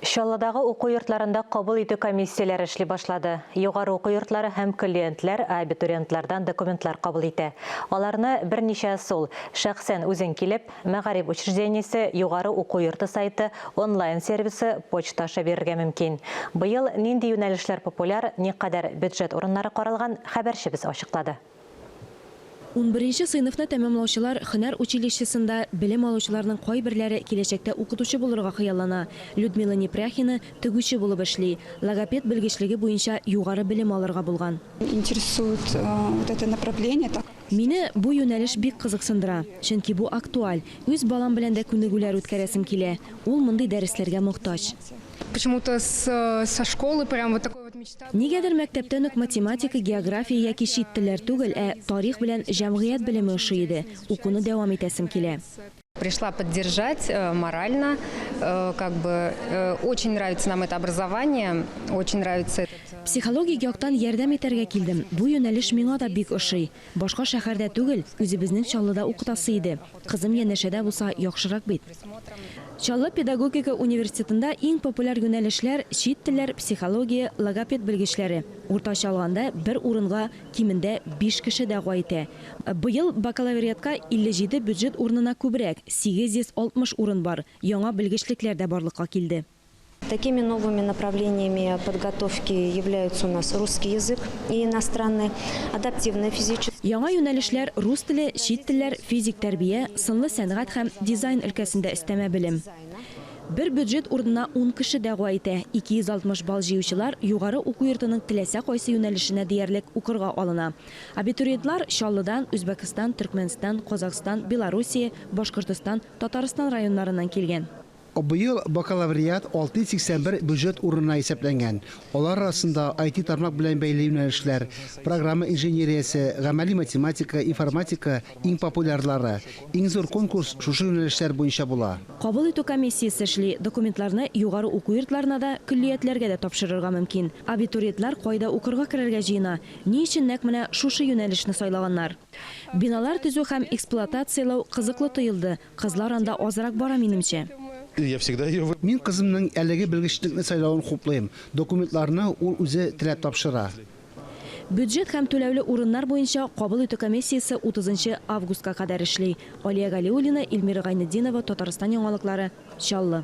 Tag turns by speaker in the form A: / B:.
A: Чаллыдагы уку йортларында кабул итү комиссияләре эшли башлады. Югары уку йортлары һәм көллиятләр абитуриентлардан документлар кабул итә. Аларны берничә ысул, шәхсән үзең килеп, мәгариф учреждениесе, югары уку йорты сайты, онлайн-сервисы, почта аша бирергә мөмкин. Быел нинди юнәлешләр популяр, никадәр бюджет урыннары каралган, хәбәрчебез ачыклады.
B: Унберенче сыйныфны тәмамлаучылар һөнәр училищесында белем алучыларның кайберләре киләчәктә укытучы булырга хыяллана. Людмила Непряхина тегүче булып эшли, логопед белгечлеге буенча югары белем алырга булган.
C: Интересует вот это направление, так как.
B: Мине бу юнәлеш бик кызыксындыра, чөнки бу актуаль. Үз балам белән дә күнегүләр үткәрәсем килә, ул мондый дәресләргә мохтаҗ.
C: Почему-то с со школы прям вот такой вот мечта.
B: Нигәдер мәктәптән үк математика, география яки чит телләр түгел, ә тарих белән җәмгыять белеме ошый иде. Укуны дәвам итәсем килә.
D: Пришла поддержать морально, как бы очень нравится нам это образование, очень нравится этот.
B: Психологик яктан ярдәм итәргә килдем. Бу юнәлеш миңа да бик ошый. Башка шәһәрдә түгел, үзебезнең Чаллыда укытасы иде. Кызым янәшәдә булса, яхшырак бит. Чаллы педагогика университетында иң популяр юнәлешләр, чит телләр, психология, логопед белгечләре. Уртача алганда, бер урынга кимендә биш кеше дәгъва итә. Быел бакалавриатка 57 бюджет урынына күбрәк, 860 урын бар, яңа белгечлекләр дә барлыкка килде.
E: Такими новыми направлениями подготовки являются у нас русский язык и иностранный, адаптивная физическая.
B: Яңа юнәлешләр, рус теле, чит телләр, физик тәрбия, сынлы сәнгать һәм дизайн өлкәсендә өстәмә белем. Бер бюджет урынына ун кеше дәгъва итә. 260 балл җыючылар югары уку йортының теләсә кайсы юнәлешенә диярлек укырга алына. Абитуриентлар Чаллыдан, Үзбәкстан, Төркмәнстан, Казахстан, Белоруссия, Башкортостан, Татарстан районнарыннан килгән.
F: Быел бакалавриат 681 бюджет урынына исәпләнгән. Алар арасында IT-тармак белән бәйле юнәлешләр, программа инженериясе, гамәли математика, информатика иң популярлары. Иң зур конкурс шушы юнәлешләр буенча була.
B: Кабул итү комиссиясе эшли, документларны югары уку йортларына да, көллиятләргә дә тапшырырга мөмкин. Абитуриентлар кайда укырга керергә җыена? Ни өчен нәкъ менә шушы юнәлешне сайлаганнар? Биналар төзү һәм эксплуатацияләү кызыклы тоелды, Кызлар анда азрак бара, минемчә.
F: Я всегда ее Мин кызымның әлеге белгечлекне сайлавын хуплыйм. Документларны ул үзе теләп тапшыра.
B: Бюджет һәм түләүле урыннар буенча кабул итү комиссиясе 30 августка кадәр эшли. Алия Галиуллина, Эльмира Гайнетдинова, Татарстан яңалыклары, Чаллы.